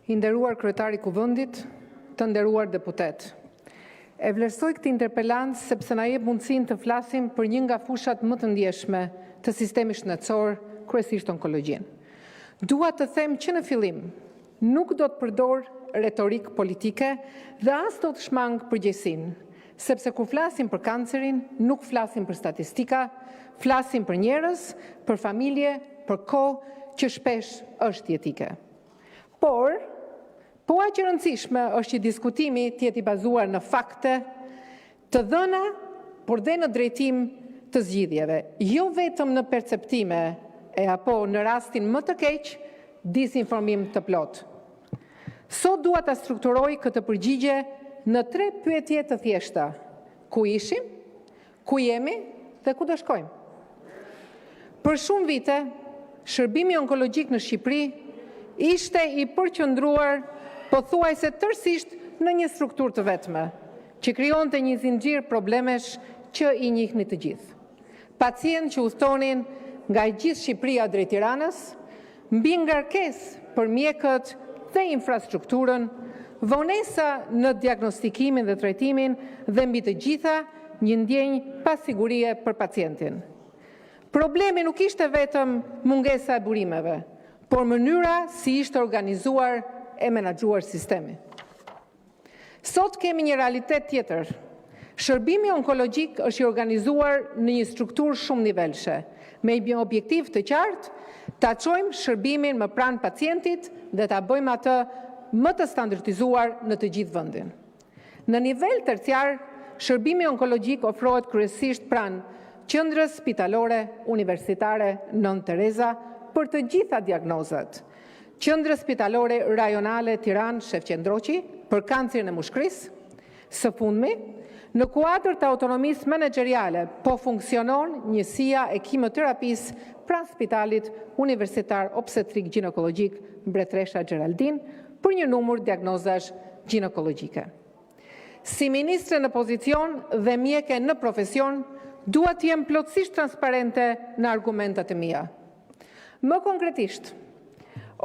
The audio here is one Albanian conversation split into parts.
I nderuar Kryetar i Kuvendit, Të nderuar deputetë, E vlerësoj këtë interpelancë, sepse na jep mundësinë të flasim për një nga fushat më të ndjeshme të sistemit shëndetësor, kryesisht onkologjinë. Dua të them që në fillim se nuk do të përdor retorikë politike dhe as do të shmang përgjegjësinë, sepse kur flasim për kancerin, nuk flasim për statistika, flasim për njerëz, për familje, për kohë, që shpesh është jetike. Por, po aq e rëndësishme është që diskutimi të jetë i bazuar në fakte, të dhëna, por dhe në drejtim të zgjidhjeve, jo vetëm në perceptime apo, në rastin më të keq, dezinformim të plotë. Sot dua ta strukturoj këtë përgjigje në tri pyetje të thjeshta: ku ishim, ku jemi dhe ku do të shkojmë? Për shumë vite shërbimi onkologjik në Shqipëri ishte i përqendruar pothuajse tërësisht në një strukturë të vetme, që krijonte një zinxhir problemesh që i njihni të gjithë: pacientë që udhëtonin nga e gjithë Shqipëria drejt Tiranës, mbingarkesë për mjekët dhe infrastrukturën, vonesa në diagnostikimin dhe trajtimin dhe, mbi të gjitha, një ndjenjë pasigurie për pacientin. Problemi nuk ishte vetëm mungesa e burimeve, por mënyra si ishte organizuar e menaxhuar sistemi. Sot kemi një realitet tjetër. Shërbimi Onkologjik është i organizuar në një strukturë shumënivelëshe, me një objektiv të qartë: ta çojmë shërbimin më pranë pacientit dhe ta bëjmë atë më të standardizuar në të gjithë vendin. Në nivel terciar, shërbimi onkologjik ofrohet kryesisht pranë Qendrës Spitalore Universitare “Nënë Tereza” për të gjitha diagnozat, Qendrës Spitalore Rajonale Tiranë “Shefqet Ndroqi” për kancerin e mushkërisë. Së fundmi, në kuadër të autonomisë menaxheriale, po funksionon njësia e kimioterapisë pranë Spitalit Universitar Obstetrik Gjinekologjik “Mbretëresha Geraldinë” për një numër diagnozash gjinekologjike. Si ministre në pozicion dhe mjeke në profesion, dua të jem plotësisht transparente në argumentet e mia. Më konkretisht,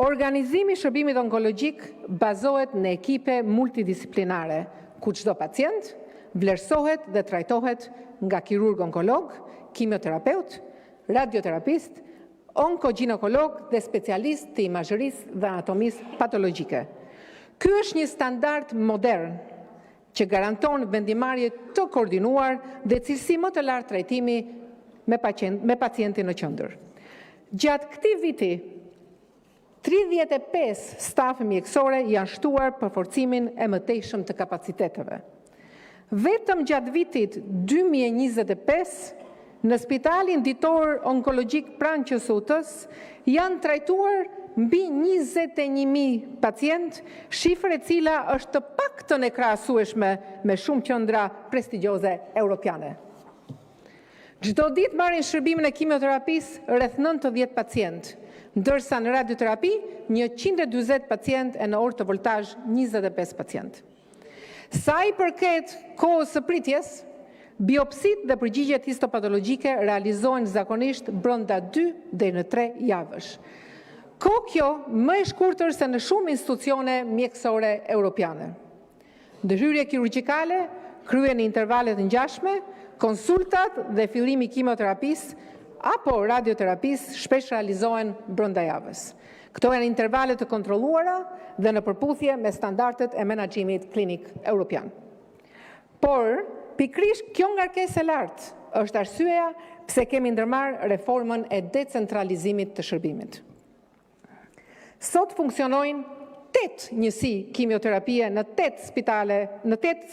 organizimi i Shërbimit Onkologjik bazohet në ekipe multidisiplinare, ku çdo pacient vlerësohet dhe trajtohet nga kirurgu onkolog, kimioterapeuti, radioterapisti, onkogjinekologët dhe specialistë të imazherisë dhe anatomisë patologjike. Ky është një standard modern, që garanton vendimmarrje të koordinuar dhe cilësi më të lartë trajtimi me pacientin në qendër. Gjatë këtij viti, 35 stafe mjekësore janë shtuar për forcimin e mëtejshëm të kapaciteteve. Vetëm gjatë vitit 2025, në spitalin ditor onkologjik pranë QSUT-së janë trajtuar mbi 21 mijë pacientë, shifër e cila është të paktën e krahasueshme me shumë qendra prestigjioze europiane. Çdo ditë marrin shërbimin e kimioterapisë rreth 90 pacientë, ndërsa në radioterapi 140 pacientë e në ortovoltazh 25 pacientë. Sa i përket kohës së pritjes, biopsitë dhe përgjigjet histopatologjike realizohen zakonisht brenda 2 deri në 3 javësh, kohë kjo më e shkurtër se në shumë institucione mjekësore europiane. Ndërhyrjet kirurgjikale kryhen në intervale të ngjashme, konsultat dhe fillimi i kimioterapisë apo radioterapisë shpesh realizohen brenda javës. Këto janë intervale të kontrolluara dhe në përputhje me standardet e menaxhimit klinik europian. Por pikërisht kjo ngarkesë e lartë është arsyeja pse kemi ndërmarrë reformën e decentralizimit të shërbimit. Sot funksionojnë 8 njësi kimioterapie në 8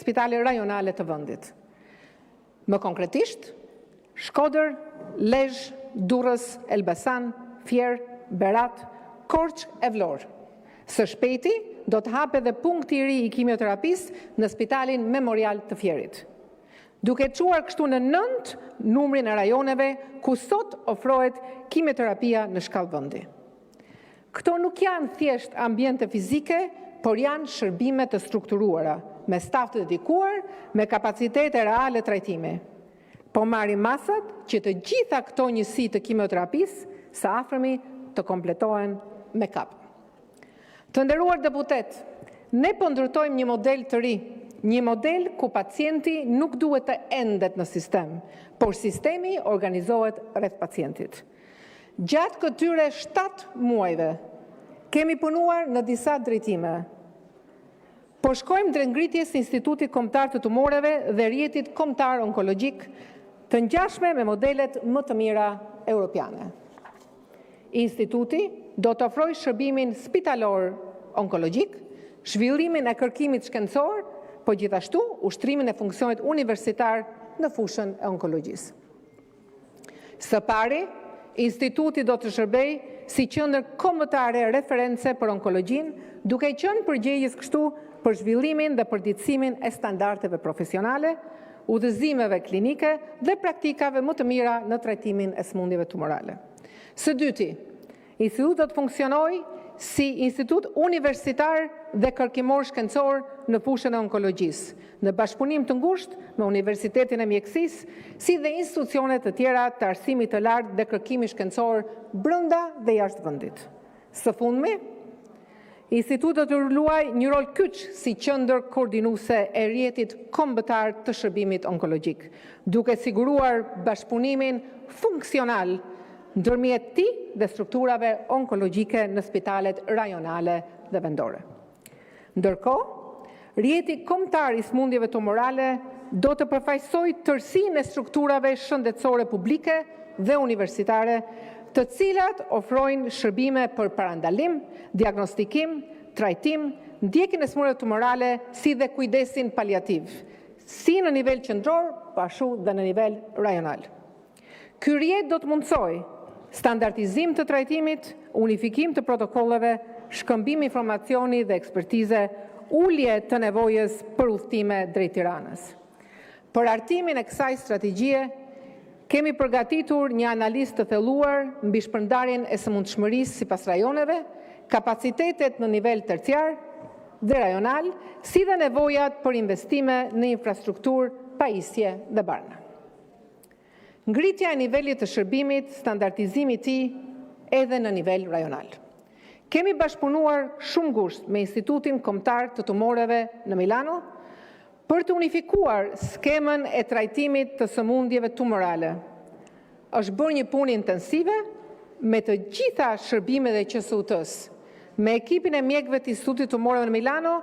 spitale rajonale të vendit, më konkretisht: Shkodër, Lezhë, Durrës, Elbasan, Fier, Berat, Korçë e Vlorë. Së shpejti do të hapet edhe punkti i ri i kimioterapisë në spitalin Memorial të Fierit, duke e çuar kështu në 9 numrin e rajoneve ku sot ofrohet kimioterapia në shkallë vendi. Këto nuk janë thjesht ambiente fizike, por janë shërbime të strukturuara, me staf të dedikuar, me kapacitete reale trajtimi. Po marrim masat që të gjitha këto njësi të kimioterapisë së afërmi të kompletohen me KAPA. Të nderuar deputetë, Ne po ndërtojmë një model të ri, një model ku pacienti nuk duhet të endet në sistem, por sistemi organizohet rreth pacientit. Gjatë këtyre 7 muajve kemi punuar në disa drejtime. Po shkojmë drejt ngritjes së Institutit Kombëtar të Tumoreve dhe rrjetit kombëtar onkologjik, të ngjashme me modelet më të mira europiane. Instituti do të ofrojë shërbimin spitalor onkologjik, zhvillimin e kërkimit shkencor, por, gjithashtu, ushtrimin e funksionit universitar në fushën e onkologjisë. Së pari, Instituti do të shërbejë si qendër kombëtare reference për onkologjinë, duke qenë përgjegjës kështu për zhvillimin dhe përditësimin e standardeve profesionale, udhëzimeve klinike dhe praktikave më të mira në trajtimin e sëmundjeve tumorale. Së dyti, Instituti do të funksionojë si institut universitar dhe kërkimor-shkencor në fushën e onkologjisë, në bashkëpunim të ngushtë me Universitetin e Mjekësisë, si dhe institucione të tjera të arsimit të lartë dhe kërkimit shkencor brenda dhe jashtë vendit. Së fundmi, Instituti do të luajë një rol kyç si qendër koordinuese e rrjetit kombëtar të shërbimit onkologjik, duke siguruar bashkëpunimin funksional ndërmjet tij dhe strukturave onkologjike në spitalet rajonale dhe vendore. Ndërkohë, rrjeti kombëtar i sëmundjeve tumorale do të përfaqësojë tërësinë e strukturave shëndetësore publike dhe universitare, të cilat ofrojnë shërbime për parandalim, diagnostikim, trajtim, ndjekjen e sëmundjeve tumorale, si dhe kujdesin paliativ, si në nivel qendror, ashtu edhe në nivel rajonal. Ky rrjet do të mundësojë standardizim të trajtimit, unifikim të protokolleve, shkëmbim informacioni dhe ekspertize, ulje të nevojës për udhëtime drejt Tiranës. Për hartimin e kësaj strategjie kemi përgatitur një analizë të thelluar mbi shpërndarjen e sëmundshmërisë sipas rajoneve, kapacitetet në nivel terciar dhe rajonal, si dhe nevojat për investime në infrastrukturë, pajisje dhe barna. Ngritja e nivelit të shërbimit, standardizimi i tij edhe në nivel rajonal. Kemi bashkëpunuar shumë ngushtë me Institutin Kombëtar të Tumoreve në Milano për të unifikuar skemën e trajtimit të sëmundjeve tumorale. Është bërë një punë intensive me të gjitha shërbimet e QSUT-së, me ekipin e mjekëve të Institutit të Tumoreve në Milano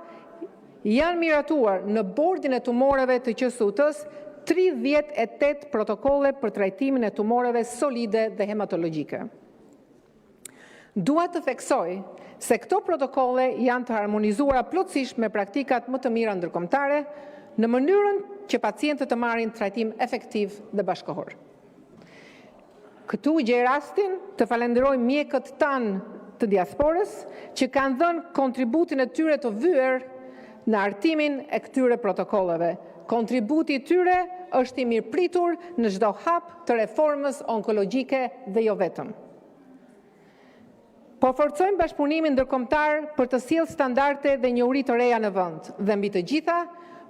janë miratuar në bordin e tumoreve të QSUT-së 38 protokolle për trajtimin e tumoreve solide dhe hematologjike. Dua të theksoj se këto protokolle janë të harmonizuara plotësisht me praktikat më të mira ndërkombëtare, në mënyrë që pacientët të marrin trajtim efektiv dhe bashkëkohor. Këtu gjej rastin të falënderoj mjekët tanë të diasporës, që kanë dhënë kontributin e tyre të vyer në hartimin e këtyre protokolleve. Kontributi i tyre është i mirëpritur në çdo hap të reformës onkologjike dhe jo vetëm. Po forcojmë bashkëpunimin ndërkombëtar për të sjellë standarde dhe njohuri të reja në vend dhe, mbi të gjitha,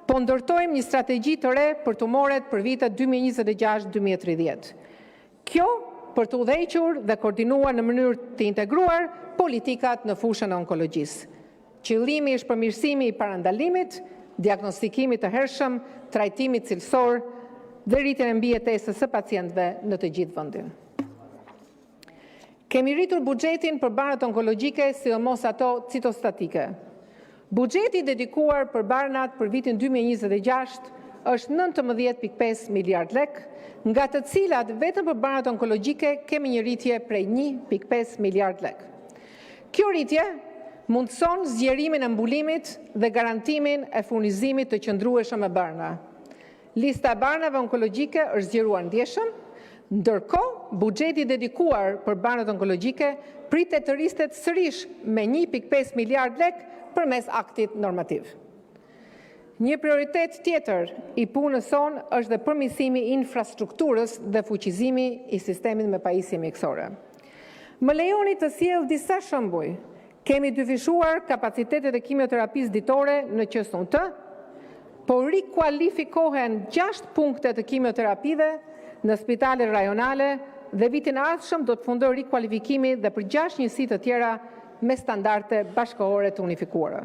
po ndërtojmë një strategji të re për tumoret për vitet 2026-2030. Kjo për të udhëhequr dhe koordinuar në mënyrë të integruar politikat në fushën e onkologjisë. Qëllimi është përmirësimi i parandalimit, diagnostikimit të hershëm, trajtimit cilësor dhe rritja e mbijetesës së pacientëve në të gjithë vendin. Kemi rritur buxhetin për barnat onkologjike, sidomos ato citostatike. Buxheti i dedikuar për barnat për vitin 2026 është 19,5 miliardë lekë, nga të cilat vetëm për barnat onkologjike kemi një rritje prej 1,5 miliardë lekësh. Kjo rritje mundëson zgjerimin e mbulimit dhe garantimin e furnizimit të qëndrueshëm me barna. Lista e barnave onkologjike është zgjeruar ndjeshëm, ndërkohë buxheti i dedikuar për barnat onkologjike pritet të rritet sërish me 1,5 miliardë lekë përmes aktit normativ. Një prioritet tjetër i punës sonë është edhe përmirësimi i infrastrukturës dhe fuqizimi i sistemit me pajisje mjekësore. Më lejoni të sjell disa shembuj. Kemi dyfishuar kapacitetet e kimioterapisë ditore në QSUT, po rikualifikohen 6 punkte të kimioterapive në spitalet rajonale dhe vitin e ardhshëm do të përfundojë rikualifikimi edhe për 6 njësi të tjera. me standarde bashkëkohore të unifikuara.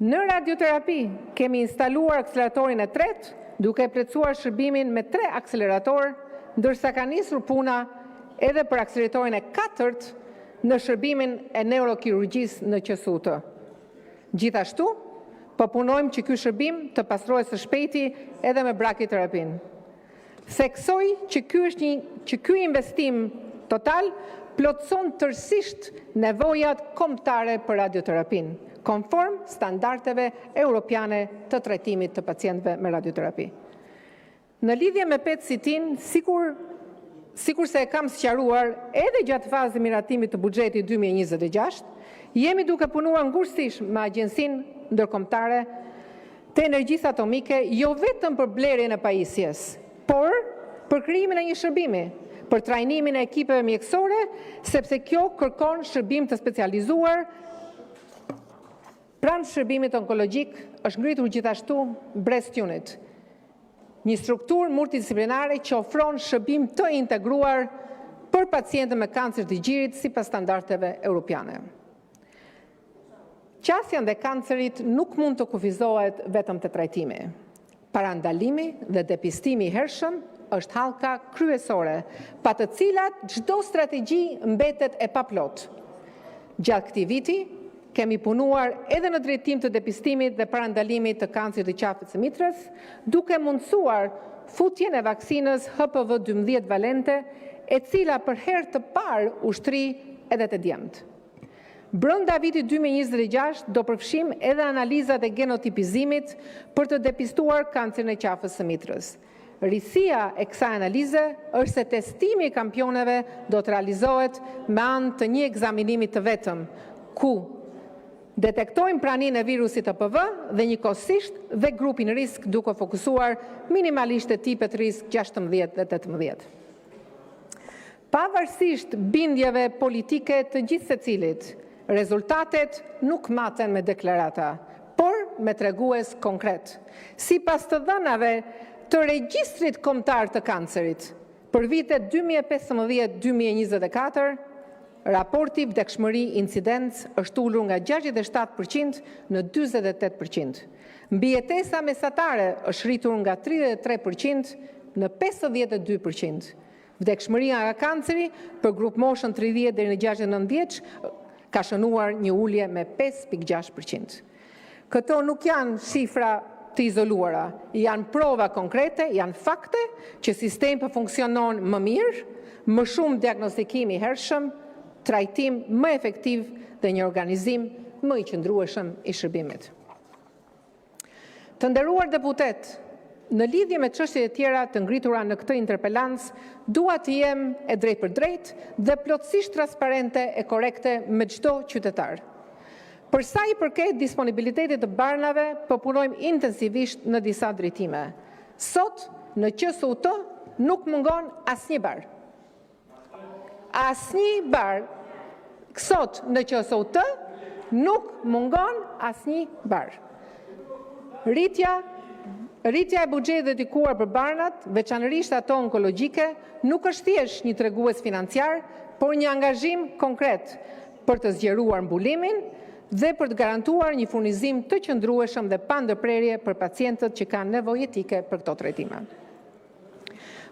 Në radioterapi kemi instaluar akseleratorin e tretë, duke e plotësuar shërbimin me tre akseleratorë, ndërsa ka nisur puna edhe për akseleratorin e katërt në shërbimin e neurokirurgjisë në QSUT. Gjithashtu, po punojmë që ky shërbim të pasurohet së shpejti edhe me brakiterapinë. Theksoj që ky investim total plotëson tërësisht nevojat kombëtare për radioterapinë, konform standardeve europiane të trajtimit të pacientëve me radioterapi. Në lidhje me PET-CT-në, sikurse e kam sqaruar edhe gjatë fazës së miratimit të buxhetit 2026, jemi duke punuar ngushtësisht me Agjencinë Ndërkombëtare të Energjisë Atomike jo vetëm për blerjen e pajisjes, por për krijimin e një shërbimi, për trajnimin e ekipeve mjekësore, sepse kjo kërkon shërbim të specializuar. Pranë shërbimit Onkologjik është ngritur, gjithashtu, Breast Unit, një strukturë multidisiplinare që ofron shërbim të integruar për pacientët me kancer të gjirit, sipas standardeve europiane. Qasja ndaj kancerit nuk mund të kufizohet vetëm te trajtimi. Parandalimi dhe depistimi i hershëm janë hallkat kryesore, pa të cilat çdo strategji mbetet e paplotë. Gjatë këtij viti kemi punuar edhe në drejtim të depistimit dhe parandalimit të kancerit të qafës së mitrës, duke mundësuar futjen e vaksinës HPV 12 valente, e cila për herë të parë u shtri edhe te djemtë. Brenda vitit 2026 do të përfshijmë edhe analizat e genotipizimit për të depistuar kancerin e qafës së mitrës. Risia e kësaj analize është se testimi i kampionëve do të realizohet me anë të një ekzaminimi të vetëm, ku detektojmë praninë e virusit HPV dhe njëkohësisht edhe grupin risk, duke u fokusuar minimalisht te tipet risk 16 dhe 18. Pavarësisht bindjeve politike të gjithsecilit, rezultatet nuk maten me deklarata, por me tregues konkretë. Sipas të dhënave të Regjistrit Kombëtar të Kancerit, për vitet 2015-2024, raporti vdekshmëri-incidencë është ulur nga 67% në 48%, mbijetesa mesatare është rritur nga 33% në 52%, vdekshmëria nga kanceri për grupmoshën 30 deri në 69 vjeç ka shënuar një ulje me 5,6%. Këto nuk janë shifra të izoluara, janë prova konkrete, janë fakte që sistemi po funksionon më mirë, më shumë diagnostikim i hershëm, trajtim më efektiv dhe një organizim më i qëndrueshëm i shërbimit. Të nderuar deputetë, Në lidhje me çështjet e tjera të ngritura në këtë interpelancë, dua të jem e drejtpërdrejtë dhe plotësisht transparente e korrekte me çdo qytetar. Për sa i përket disponibilitetit të barnave, po punojmë intensivisht në disa drejtime. Sot në QSUT nuk mungon asnjë bar. Asnjë bar. Sot në QSUT nuk mungon asnjë bar. Rritja e buxhetit të dedikuar për barnat, veçanërisht ato onkologjike, nuk është thjesht një tregues financiar, por një angazhim konkret për të zgjeruar mbulimin dhe për të garantuar një furnizim të qëndrueshëm dhe pa ndërprerje për pacientët që kanë nevojë jetike për këto trajtime.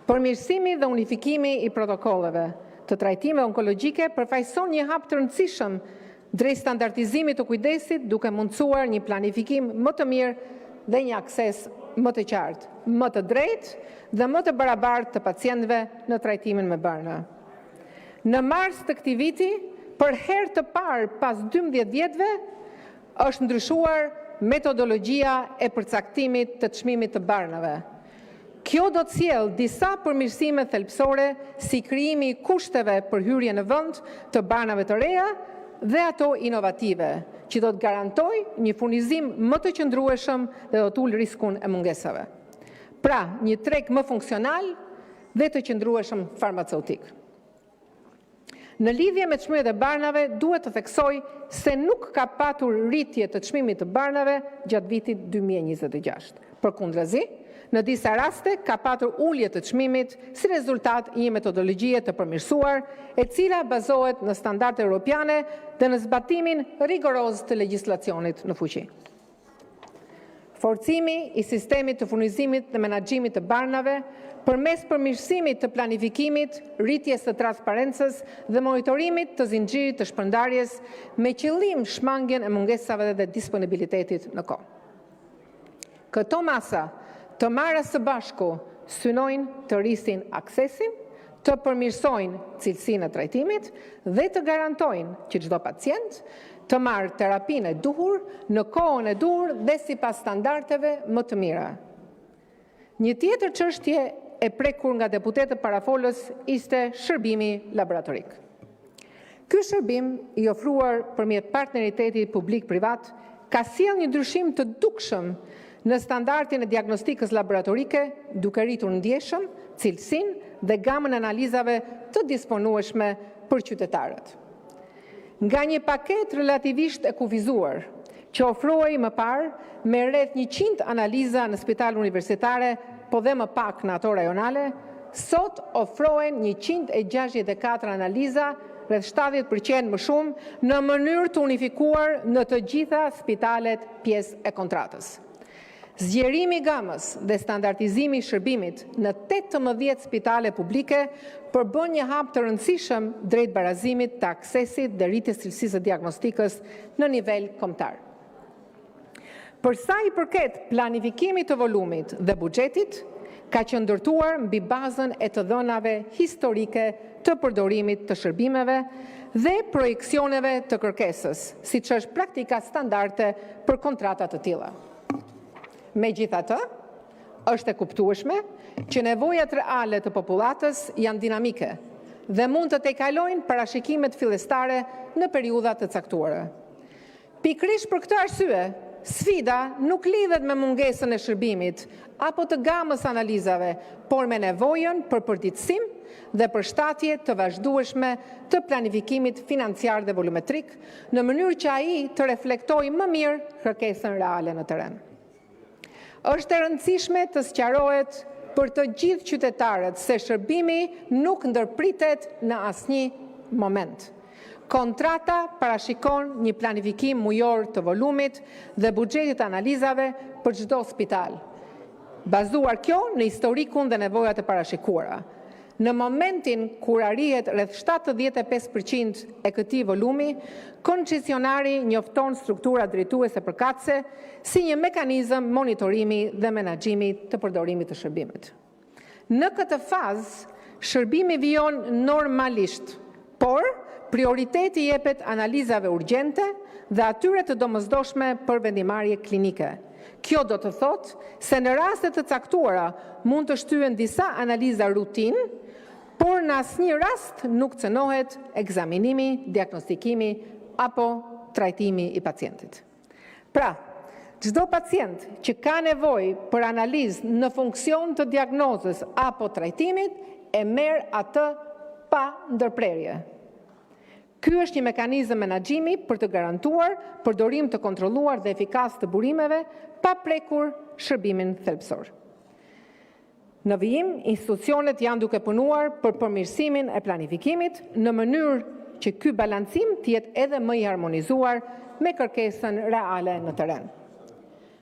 Përmirësimi dhe unifikimi i protokolleve të trajtimeve onkologjike përfaqëson një hap të rëndësishëm drejt standardizimit të kujdesit, duke mundësuar një planifikim më të mirë dhe një akses më të qartë, më të drejtë dhe më të barabartë të pacientëve në trajtimin me barna. Në mars të këtij viti, për herë të parë pas 12 vjetëve, është ndryshuar metodologjia e përcaktimit të çmimit të barnave. Kjo do të sjellë disa përmirësime thelbësore, si krijimi i kushteve për hyrjen në vend të barnave të reja dhe ato inovative, që do të garantojë një furnizim më të qëndrueshëm dhe do të ulë riskun e mungesave. Pra, një treg më funksional dhe të qëndrueshëm farmaceutik. Në lidhje me çmimet e barnave, duhet të theksoj se nuk ka pasur rritje të çmimit të barnave gjatë vitit 2026. Përkundrazi, Në disa raste ka pasur ulje të çmimit, si rezultat i një metodologjie të përmirësuar, e cila bazohet në standarde europiane dhe në zbatimin rigoroz të legjislacionit në fuqi. Forcimi i sistemit të furnizimit dhe menaxhimit të barnave, përmes përmirësimit të planifikimit, rritjes së transparencës dhe monitorimit të zinxhirit të shpërndarjes, me qëllim shmangien e mungesave dhe disponibilitetit në kohë. Këto masa, të marra së bashku, synojnë të rrisin aksesin, të përmirësojnë cilësinë e trajtimit dhe të garantojnë që çdo pacient të marrë terapinë e duhur, në kohën e duhur dhe sipas standardeve më të mira. Një tjetër çështje e prekur nga deputetët parafolës ishte shërbimi laboratorik. Ky shërbim, i ofruar përmes partneritetit publik-privat, ka sjellë një ndryshim të dukshëm në standardin e diagnostikës laboratorike, duke rritur ndjeshëm cilësinë dhe gamën e analizave të disponueshme për qytetarët. Nga një paketë relativisht e kufizuar, që ofrohej më parë me rreth 100 analiza në spitalet universitare, po edhe më pak në ato rajonale, sot ofrohen 164 analiza, rreth 70% më shumë, në mënyrë të unifikuar në të gjitha spitalet pjesë e kontratës. Zgjerimi i gamës dhe standardizimi i shërbimit në 18 spitale publike përbën një hap të rëndësishëm drejt barazimit të aksesit dhe rritjes së cilësisë së diagnostikës në nivel kombëtar. Për sa i përket planifikimit të volumit dhe buxhetit, ka qenë ndërtuar mbi bazën e të dhënave historike të përdorimit të shërbimeve dhe projeksioneve të kërkesës, siç është praktika standarde për kontrata të tilla. Megjithatë, është e kuptueshme që nevojat reale të popullatës janë dinamike dhe mund të tejkalojnë parashikimet fillestare në periudha të caktuara. Pikërisht për këtë arsye, sfida nuk lidhet me mungesën e shërbimit apo të gamës së analizave, por me nevojën për përditësim dhe përshtatje të vazhdueshme të planifikimit financiar dhe volumetrik, në mënyrë që ai të reflektojë më mirë kërkesën reale në terren. Është e rëndësishme të sqarohet për të gjithë qytetarët se shërbimi nuk ndërpritet në asnjë moment. Kontrata parashikon një planifikim mujor të volumit dhe buxhetit të analizave për çdo spital, bazuar kjo në historikun dhe nevojat e parashikuara. Në momentin kur arrihet rreth 75% e këtij volumi, koncesionari njofton strukturat drejtuese përkatëse, si një mekanizëm monitorimi dhe menaxhimi të përdorimit të shërbimit. Në këtë fazë shërbimi vijon normalisht, por prioritet u jepet analizave urgjente dhe atyre të domosdoshme për vendimmarrje klinike. Kjo do të thotë se në raste të caktuara mund të shtyhen disa analiza rutinë, por në asnjë rast nuk cenohet ekzaminimi, diagnostikimi apo trajtimi i pacientit. Pra, çdo pacient që ka nevojë për analizë në funksion të diagnozës apo trajtimit, e merr atë pa ndërprerje. Ky është një mekanizëm menaxhimi për të garantuar përdorim të kontrolluar dhe efikas të burimeve, pa prekur shërbimin thelbësor. Në vijim institucionet janë duke punuar për përmirësimin e planifikimit, në mënyrë që ky balancim të jetë edhe më i harmonizuar me kërkesën reale në terren.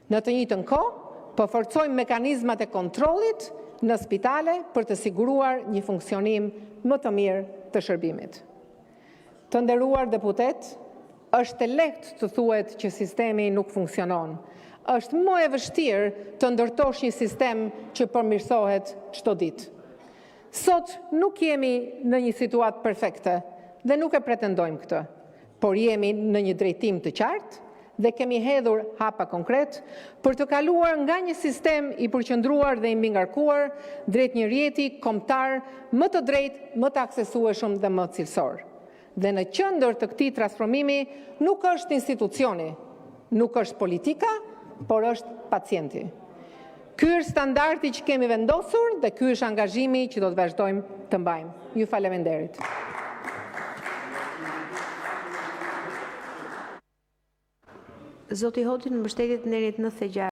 Në të njëjtën kohë, po forcojmë mekanizmat e kontrollit në spitale për të siguruar një funksionim më të mirë të shërbimit. Të nderuar deputetë, Është e lehtë të thuhet që sistemi nuk funksionon, është më e vështirë të ndërtosh një sistem që përmirësohet çdo ditë. Sot nuk jemi në një situatë perfekte dhe nuk e pretendojmë këtë, por jemi në një drejtim të qartë dhe kemi hedhur hapa konkretë për të kaluar nga një sistem i përqendruar dhe i mbingarkuar drejt një rrjeti kombëtar më të drejtë, më të aksesueshëm dhe më cilësor. Dhe në qendër të këtij transformimi nuk është institucioni, nuk është politika, por është pacienti. Ky është standardi që kemi vendosur dhe ky është angazhimi që do të vazhdojmë të mbajmë. Ju faleminderit! Zoti Hoti, në mbështetje të nenit 96.